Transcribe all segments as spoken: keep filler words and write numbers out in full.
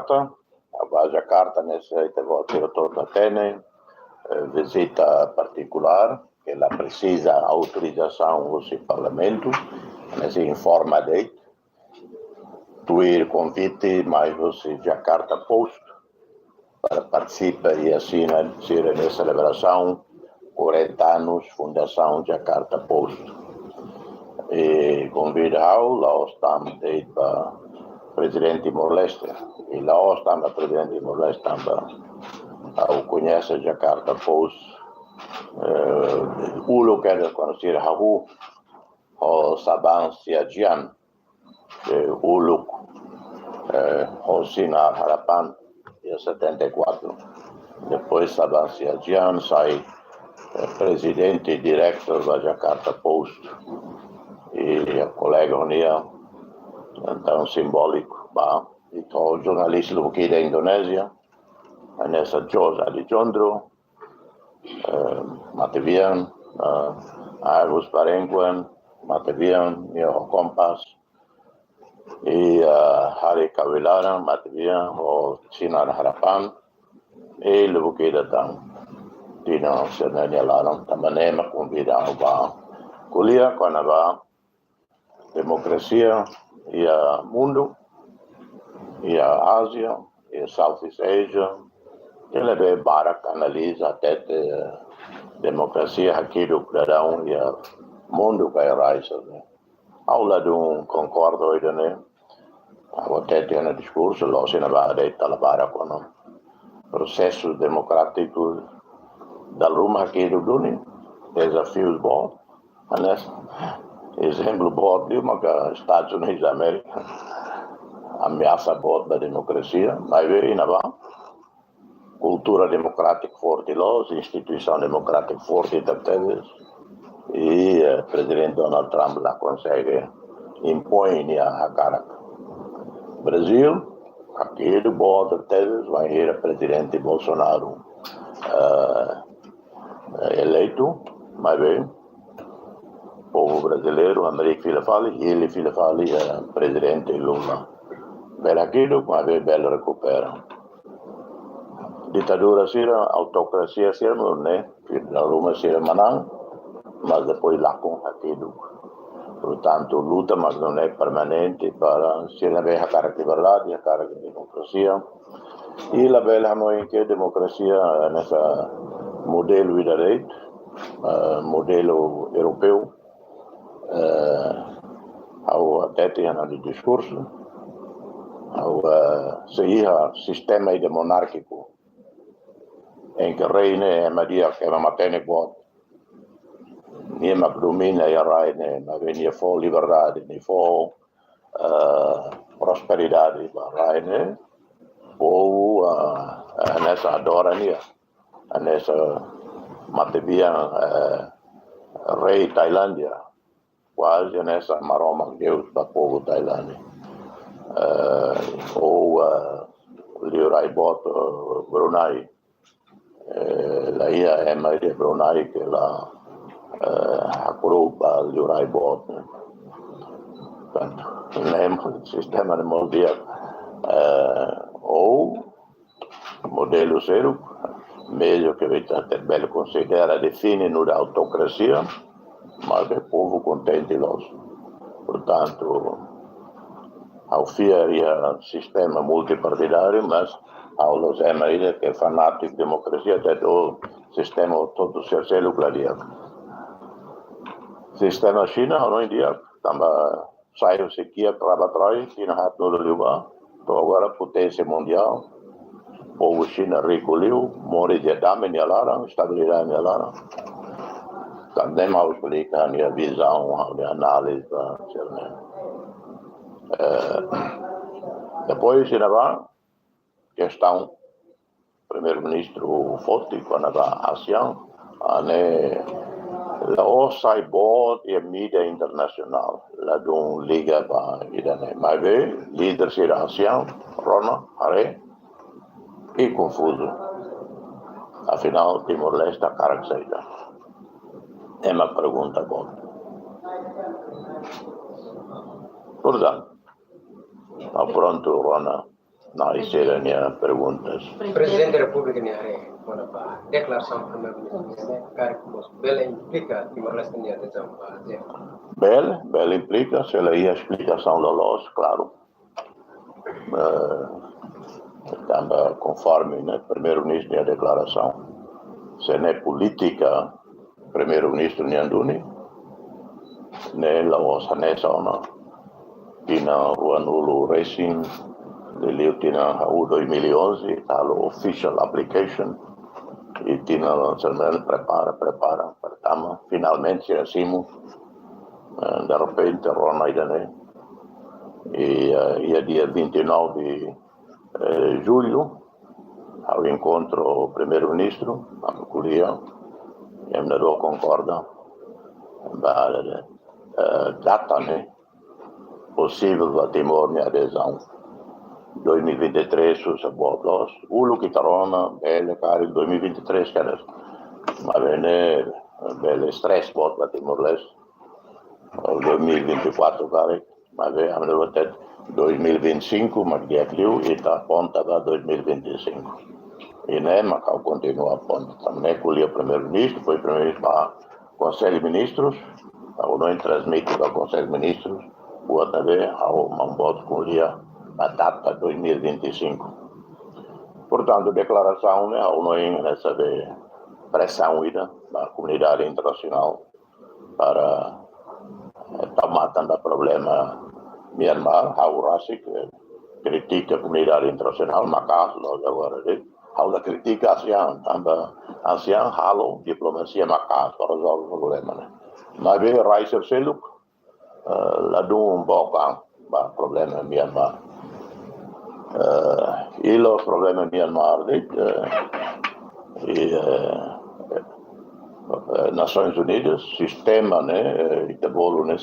Jakarta, ha'u ba Jakarta ne'e sei te vou ter todo tene, eh, vizita partikulár, ke la presiza autorizasaun husi Parlamentu, ne'e sei informa de'it, tuir konvite mai husi Jakarta Post, para partisipa i asina sira-nia selebrasaun quarenta anos Fundasaun Jakarta Post. I konvida ha'u, la'ós tanba de'it ba Prezidente Timor-Leste. I la'ós tanba Prezidente Timor-Leste, tanba ha'u koñese Jakarta Post, eh, uluk kedas kuandu sira hahú ho Sabang Siagian, eh, uluk, eh, ho Sinar Harapan, iha setenta e quatro. Depois Sabang Siagian sai, eh, prezidente diretór ba Jakarta Post. I kolega ha'u-nian, entaun simbóliku, ba, i ho jornalista lubuk ida Indonézia, Vanessa Jos Adijondro, eh, matebian, eh, Agus Barengkuan, matebian, nia ho Kompas, i, eh, Hari Kawilaran, matebian, ho Sinar Harapan, i lubuk ida tan, Dina Sena nia laran, tanba ne'e mak konvida ha'u ba ko'alia kona-ba demokrasia iha mundu, iha Ázia, iha Southeast Asia, ke ne'ebé barak analiza hatete demokrasia hakiduk daudaun iha mundu ka iha rai sira-ne'e. Ha'u ladún konkorda ho ida-ne'e. Ha'u hatete iha ha'u-nia diskursu, la'ós iha ne'ebá de'it, dala barak ona prosesu demokrátiku dala ruma hakiduk duni, dezafiu boot. Hanesan ezemplu boot liu maka Estadus Unidus Amérika, ameasa boot ba demokrasia, maibé iha ne'ebá kultura demokrátika forte loos, instituisaun demokrátika forte tebetebes, i, eh, Prezidente Donald Trump la konsege impoin nia hakarak. Brazil, hakiduk boot tebetebes, bainhira Prezidente Bolsonaro, eh, eleitu, maibé povu brasileiru hamriik fila fali, hili fila fali, eh, Prezidente Lula. Bele hakiduk, maibé bele rekupera. Ditadura sira, autokrasia sira, nune'e, dala ruma sira manán, mas depois lakon hakiduk. Portantu, luta mak nune'e permanente para sira ne'ebé hakarak liberdade, hakarak demokrasia. I labele hanoin ke demokrasia hanesan modelu ida de'it, eh, modelu europeu. Eh, ha'u hatete iha ha'u-nia diskursu, ha'u, eh, sei iha sistema ida monárkiku, em que rei ne'e ema di'ak, ema matenek boot, nia mak domina iha rai ne'e, maibé nia fó liberdade, nia fó, eh, prosperidade ba rai ne'e, povu, eh, hanesan adora nia, hanesan matebian, eh, rei Tailándia, kuaze hanesan Maromak Deus ba povu Tailándia. Eh, ou, eh, liurai boot, eh, Brunei. Eh, la iha ema iha Brunei ke la, eh, hakru'uk ba liurai boot. Portantu, ne'e mak sistema ne'e mós di'ak, eh, ou modelu seluk, mezmu ke ita bele konsidera define nu'udar autokrasia, maibé povu kontente loos. Portantu, ha'u fiar iha sistema multipartidáriu, mas ha'u la'ós ema ida ke fanátiku demokrasia, tanba sistema hotu-hotu sira seluk la di'ak. Sistema Xina, ha'u hanoin di'ak, tanba sai husi kiak, rabat rai, tinan haat-nulu liubá, to'o agora poténsia mundiál. Povu Xina riku liu, moris iha dame nia laran, estabilidade nia laran. Tanba ne'e mak ha'u esplika ha'u-nia vizaun, ha'u-nia análize ba sira-ne'e. Eh, depois, iha ne'ebá, kestaun Primeiru-Ministru foti kona-ba ASEAN, ah, ne'e la'ós sai boot iha mídia internasionál, ladún liga ba ida-ne'e. Maibé, líder sira ASEAN, rona, haree, i konfuzu. Afinál, Timor-Leste hakarak saida? Ema pergunta boot. Portantu, ah, prontu, rona, Ne'e sira-nia perguntas. Prezidente Repúblika nia haree kona-ba deklarasaun Primeiru-Ministru nian ne'e, karik mós bele implika Timor-Leste nia adezaun ba ASEAN? Bele, bele implika, se la iha esplikasaun loloos, klaru. Eh, tanba konforme, ne'e, Primeiru-Ministru nia deklarasaun, se ne'e polítika Primeiru-Ministru nian duni, ne'e la'ós hanesan ona tinan ruanulu resin, liuliu tinan hahú dois mil e onze, halo official application, i tinan laran prepara, prepara, pertama, finalmente sira simu, eh, de repente, rona ida-ne'e. I, eh, iha dia vinte e nove de, eh, julho, ha'u enkontru Primeiru-Ministru, ha'u ko'alia, i ami na'in-rua konkorda ba, eh, data ne'e posivel ba Timor nia adezaun. Dois mil e vinte e três susar boot loos, uluk ita rona, bele karik dois mil e vinte e três kedas. Maibé ne'e bele stress boot ba Timor-Leste. Dois mil e vinte e quatro karik, maibé ami-nia vontade dois mil e vinte e cinco, mak di'ak liu, ita aponta ba dois mil e vinte e cinco. I ne'e mak ha'u kontinua aponta. Tanba ne'e ko'alia Primeiru-Ministru, foin Primeiru-Ministru ba Konsellu Ministrus, ha'u hanoin transmite ba Konsellu Ministrus, buat ne'ebé ha'u maun boot ko'alia ba data dois mil e vinte e cinco. Portantu, deklarasaun ne'e ha'u hanoin hanesan presaun ida ba komunidade internasionál para, eh, tau matan ba problema Myanmar, ha'u rasik, eh, kritika komunidade internasionál, maka'as loos agora de'it. Ha'u la kritika ASEAN, tanba ASEAN halo diplomasia maka'as para rezolve problema ne'e. Maibé rai sira seluk, eh, ladún book an ba problema Myanmar. Eh, i la'ós problema Myanmar de'it, eh, i, eh, eh, Nasoins Unidas, sistema ne'e, eh, ita bolu ne'e,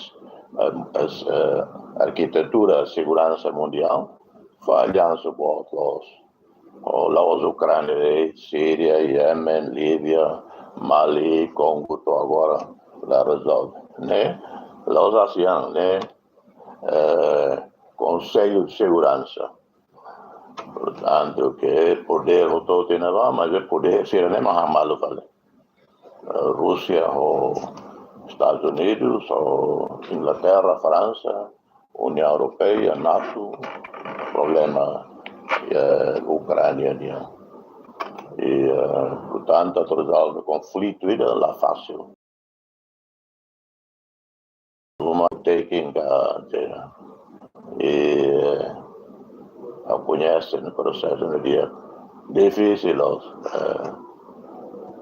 eh, es-, eh, arkitetura seguransa mundiál, fó aliansa boot loos. Ou la'ós Ukránia de'it, Síria, Iémen, Líbia, Mali, Kongo, to'o agora la rezolve, ne'e? La'ós ASEAN, ne'e, eh, Konsellu de Seguransa. Portantu, ke podér hotu-hotu iha ne'ebá, maibé podér sira-ne'e mak han malu fali. Eh, Rúsia ho Estadus Unidus, ho Inglaterra, Fransa, Uniaun Europeia, NATO, problema, eh, Ukránia nian. I, eh, portantu, atu rezolve konflitu ida la fasil. Uma taking ka, eh, i, eh, ha'u koñese prosesu ne'e di'ak, difisil loos, eh,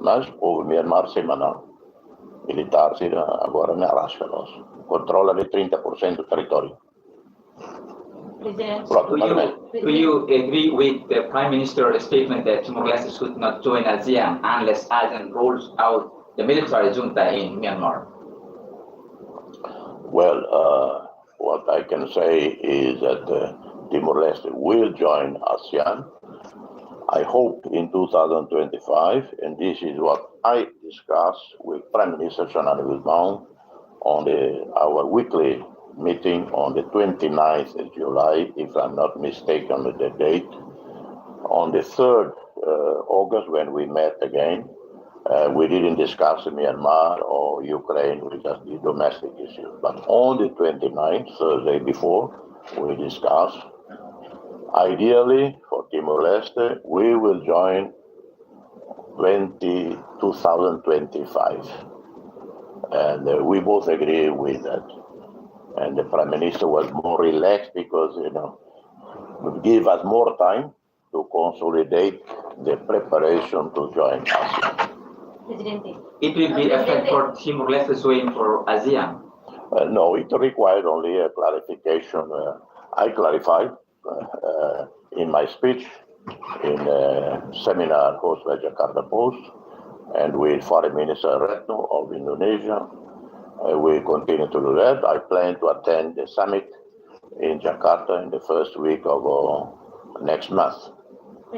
mas povu Myanmar sei manán. Militár sira agora ne'e arraska loos. Kontrola de trinta por cento territóriu. Presidente. Própriu Do you, parlamentu. Do you agree with the Prime Minister's statement that Timor-Leste should not join ASEAN unless ASEAN rolls out the military junta in Myanmar? Well, uh, what I can say is that, uh, Timor-Leste will join ASEAN, I hope, in two thousand twenty-five, and this is what I discussed with Prime Minister Xanana Gusmão on the, our weekly meeting on the twenty-ninth of July, if I'm not mistaken with the date. On the third, uh, August, when we met again, uh, we didn't discuss Myanmar or Ukraine, we just did domestic issues. But on the twenty-ninth, Thursday before, we discussed, ideally, for Timor-Leste, we will join twenty, two thousand twenty-five. And, uh, we both agree with that. And the Prime Minister was more relaxed because, you know, it give us more time to consolidate the preparation to join ASEAN. Presidente. It will be effect for Timor-Leste join for ASEAN? Uh, no, it required only a clarification. Uh, I clarified, uh, uh, in my speech in a seminar hosted by Jakarta Post and with Foreign Minister Retno of Indonesia. Uh, we continue to do that. I plan to attend the summit in Jakarta in the first week of, uh, next month.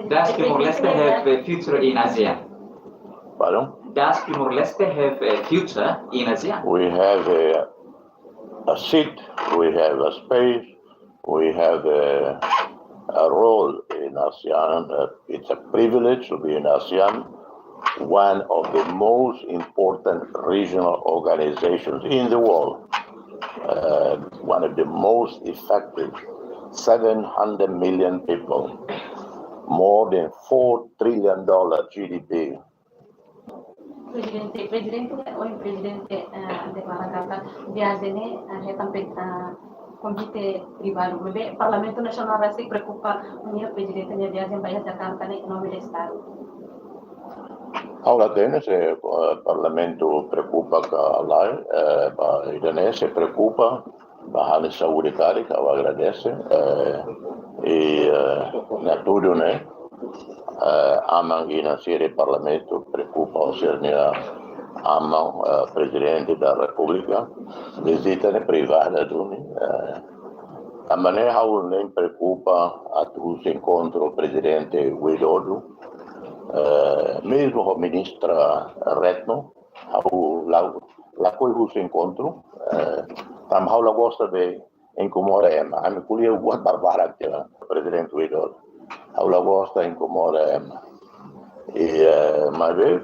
Does Timor-Leste have a future in ASEAN? Pardon? Does Timor-Leste have a future in ASEAN? We have a, a seat, we have a space, we have a, uh, role in ASEAN. Uh, it's a privilege to be in ASEAN, one of the most important regional organizations in the world, uh, one of the most effective, seven hundred million people, more than four trillion dollar G D P. Prezidente, prezidente, ohin prezidente, eh, deklara katak viajen ne'e, eh, hetan pe, eh, konvite privadu. Maibé Parlamentu Nasionál rasik preokupa ho prezidente nia viajen ba Jakarta ne'e em nome do Estado. Ha'u la hatene se, eh, Parlamentu preokupa ka lae, eh, ba ida-ne'e, se preokupa ba hali saúde karik, ha'u agradese, eh, i, eh, ne'e tudu, ne'e, eh, aman inan sira Parlamentu preokupa ho sira-nia aman, eh, Prezidente da Repúblika, vizita ne'e privada duni, eh, tanba ne'e ha'u ne'e preokupa atu husu enkontru Prezidente Widodo, eh, mezmu ho Ministra Retno, ha'u la, lakohi husu enkontru, eh, tanba ha'u la gosta de inkomoda ema. Ami ko'alia buat barbarak tiha Prezidente Widodo. Ha'u la gosta inkomoda ema. I, eh, maibé,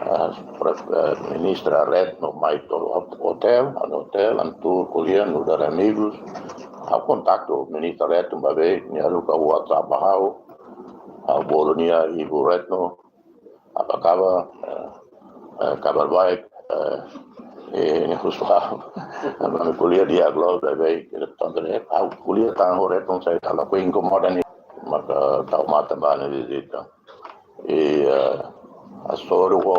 eh, pre-, eh, Ministra Retno mai to'o hot-, hotel, ami hotel, ami tuur ko'alia, nu'udar amigus. Ha'u kontaktu Ministra Retno maibé, nia haruka WhatsApp ba ha'u. Ha'u bolu nia, Ibu Retno, apa kabar? Eh, eh, kabar baik. Eh, eh, nia husu ha'u. Ami ko'alia diálogu baik-baik. Entaun, ha'u ko'alia tan ho Retno, ha'u la inkomoda nia. Maka tau matan ba nia vizita. I, eh, hasoru ho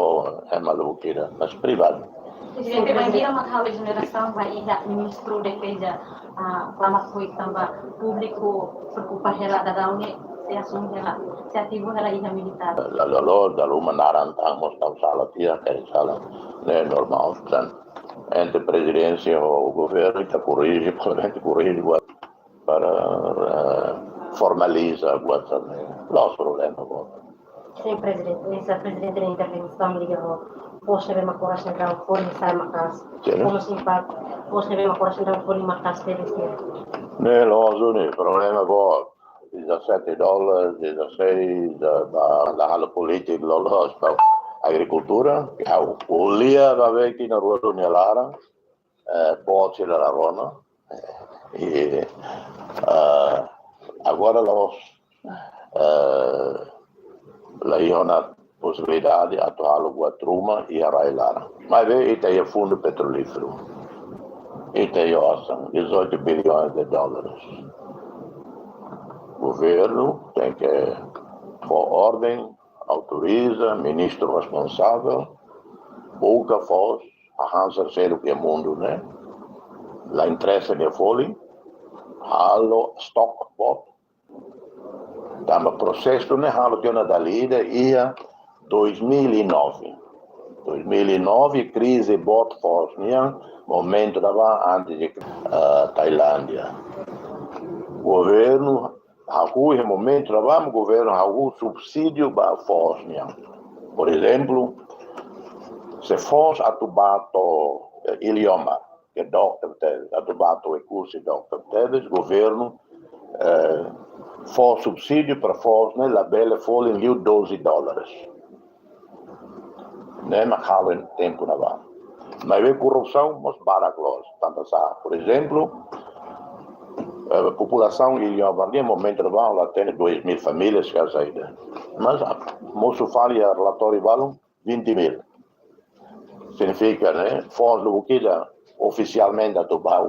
ema lubuk ida, mas privadu. Prezidente, bainhira mak halo ezonerasaun ba iha Ministru Defeza, ah, reklama foin tanba públiku preokupa hela daudaun ne'e, se asume hela, se ativu hela iha militár. La, la, la, dala ruma naran tan mós tau sala tiha, karik sala. Ne'e normál, tan. Entre prezidénsia ho governu, ita korrije, parlamentu korrije, buat para, eh, formaliza buat ne'e. La'ós problema, buat. Sin, prezidente. Oinsá prezidente nia intervensaun liga ho foos ne'ebé mak oras ne'e daudaun folin sa'e maka'as? Sin. Komu simpati foos ne'ebé mak oras ne'e daudaun folin maka'as tebes ne'e? Ne'e, la'ós duni, problema boot. Dezasete dólares, dezasseis, da, da, da halo polítika, loloos, ba agrikultura. Ha'u ko'alia ba beki na rua duni laran. Eh, boot sira la rona. Eh, i, eh, agora la'ós, eh, la iha ona posibilidade atu halo buat ruma iha rai laran. Maibé ita iha fundu petrolíferu. Ita iha osan, dezoito bilhões de dólares. Governu tenke fó orden, autoriza, ministru responsavel, buka foos, hanesan seluk iha mundu ne'e. La interesa nia folin, halo stok boot. Tanba prosesu ne'e halo tiha ona dala ida iha dois mil e nove. Dois mil e nove, krize boot foos nian, momentu ne'ebá antes de, eh, Tailándia. Governu hahú iha momentu ne'ebá, governu hahú subsídiu ba foos nian. Por ezemplu, se foos atu bá to'o, eh, Iliomar, ke dook tebes, atu bá to'o Oekusi dook tebes, governu, eh, fó subsídiu para foos ne'e labele folin liu doze dólares. Ne'e mak halo iha tempu ne'ebá. Maibé korrupsaun mós barak loos, tanba sá. Por ezemplu, eh, populasaun Iliomar nian momentu ne'ebá la hatene dois mil famílias ka saida. Mas, ah, mosu fali iha relatóriu balun vinte mil. Signifika, ne'e, foos lubuk ida ofisialmente atu bá,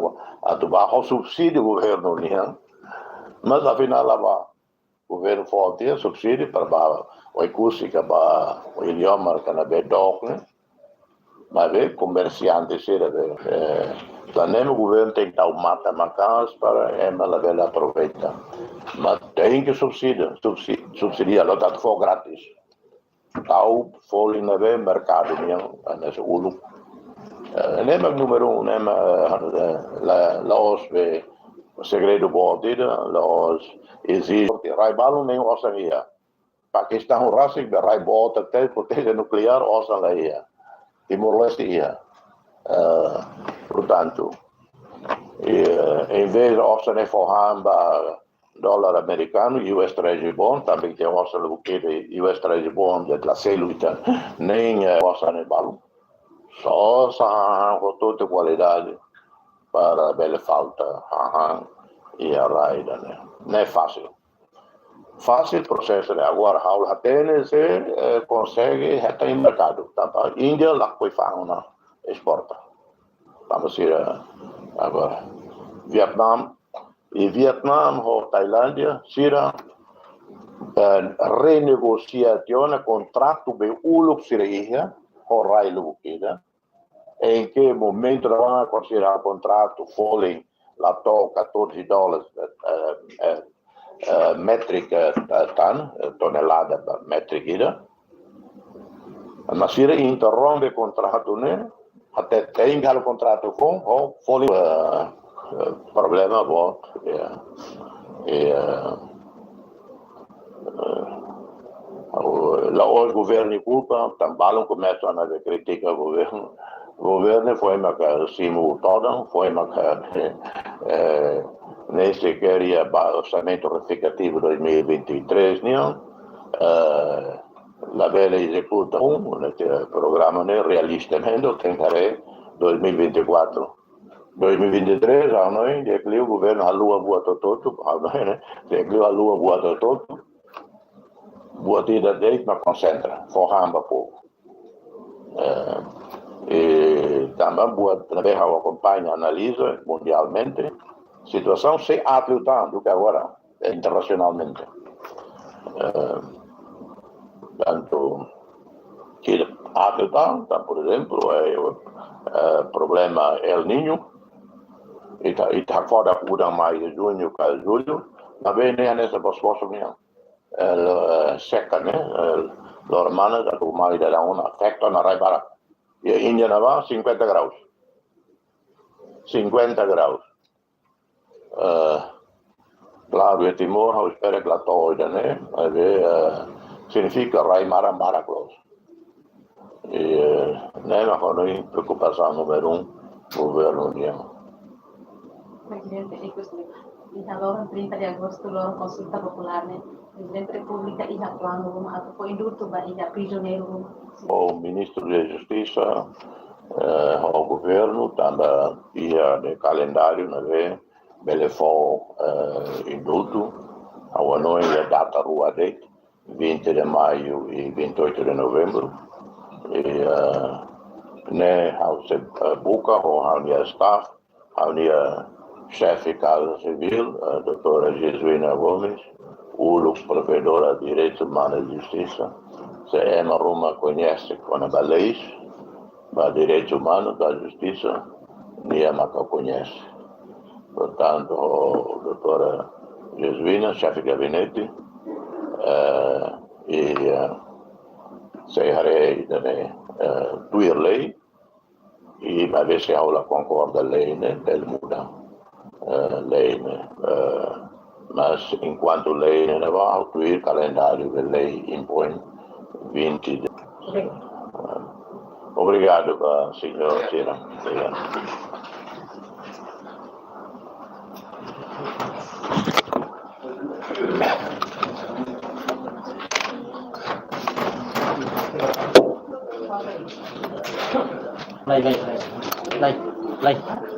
atu bá ho subsídiu governu nian. Mas afinál la bá. Governu fó tiha subsídiu para bá Oekusi ka bá Iliomar ka ne'ebé dook ne'e. Maibé komersiante sira be, eh, tanba ne'e governu tenke tau matan maka'as para ema labele aproveita. Mas tenke subsídiu, subsi-, subsidia, la'ós atu fó grátis. Tau folin ne'ebé merkadu nian, hanesan uluk. Eh, ne'e mak númeru um, ne'e mak, eh, la, la'ós be segredu boot ida, la'ós eziste. Rai balun nein osan iha. Pakistaun rasik be rai boot tebes, proteje nukleár, osan la iha. Timor-Leste iha. Eh, portantu, eh, em vez de osan ne'e fó han ba dólar amerikanu, U S Treasury bond, tanba ita osan lubuk ida U S Treasury bond, ita la selu ita, nein, eh, osan ne'e balun. Só sa hahán ho toda kualidade para bele falta hahán iha rai ida-ne'e. Ne'e fasil. Fasil prosesu ne'e. Agora, ha'u la hatene se, eh, konsege hetan iha merkadu. Tanba Índia lakohi fa'an ona esporta. Tanba sira agora. Vietnam, i Vietnam ho Tailándia, sira, eh, renegosia tiha ona kontratu be uluk sira iha, ho rai lubuk ida. Em que momento ne'ebá, konsidera kontratu folin la to'o catorze dólares, eh, eh, eh, metric, eh, ton, eh, tonelada ba metric ida. Mas sira interrompe kontratu ne'e, até tem que kontratu com, ho folin, eh, eh, problema boot, eh, eh, eh, la'ós governu nia kulpa, tanba balun komesa ona be kritika governu. Governu foin maka simu todan, foin maka, eh, nem sequer iha ba orsamentu retifikativu dois mil e vinte e três nian, eh, labele ezekuta um, ne'e programa ne'e realista ne'e, tenke haree dois mil e vinte e quatro. Dois mil e vinte e três, ha'u hanoin, di'ak liu governu haluha buat hotu-hotu, ha'u hanoin, ne'e, di'ak liu haluha buat hotu-hotu. Buat ida de'it mak konsentra, fó han ba povu. Eh, i tanba buat ne'ebé ha'u akompaña, analiza mundialmente, situasaun sei aat liután duké agora, eh, internasionalmente. Eh, tantu ke aat liután, tan, por ezemplu, eh, eh, problema El Niño, ita, ita hakfodak udan mai iha juñu ka jullu, maibé ne'e hanesan bosok-bosok nian. Eh, lo-, eh, seka, ne'e, eh, loron manas atu mai daudaun ona afeta ona rai barak. Iha Índia ne'ebá, cinquenta graus. Cinquenta graus. Eh, klaru, iha Timor, ha'u espera katak la to'o ida-ne'e, maibé, eh, signifika rai maran barak loos. I, eh, ne'e mak ha'u hanoin preokupasaun númeru um governu nian. Prezidente, ikus, iha loron trinta de agostu, loron konsulta populár ne'e, Prezidente Repúblika iha planu ruma atu fó indutu ba iha prizioneiru ruma? Ho Ministru de Justisa, eh, ho governu, tanba iha ne'e kalendáriu ne'ebé bele fó, eh, indutu, ha'u hanoin iha data rua de'it, vinte de maio e vinte e oito de novembro. I, eh, ne'e ha'u sei, eh, buka ho ha'u-nia staff, ha'u-nia xefe Kaza Sivíl, eh, doutora Jesuína Gomes, uluk Provedora Direitus Umanus i Justisa, se ema ruma koñese kona-ba leis, ba direitus umanus, ba justisa, nia maka koñese. Portantu, ho doutora Jesuína, xefe gabinete, eh, i, eh, sei haree ida-ne'e, eh, tuir lei, i maibé se ha'u la konkorda lei ne'e, bele muda, eh, lei ne'e, eh, mas enkuantu lei ne'e, ne'ebá ha'u tuir kalendáriu be lei impoin vinte de. Obrigadu. Obrigadu ba señór sira. Obrigadu. Lai, lai, lai. Lai, lai.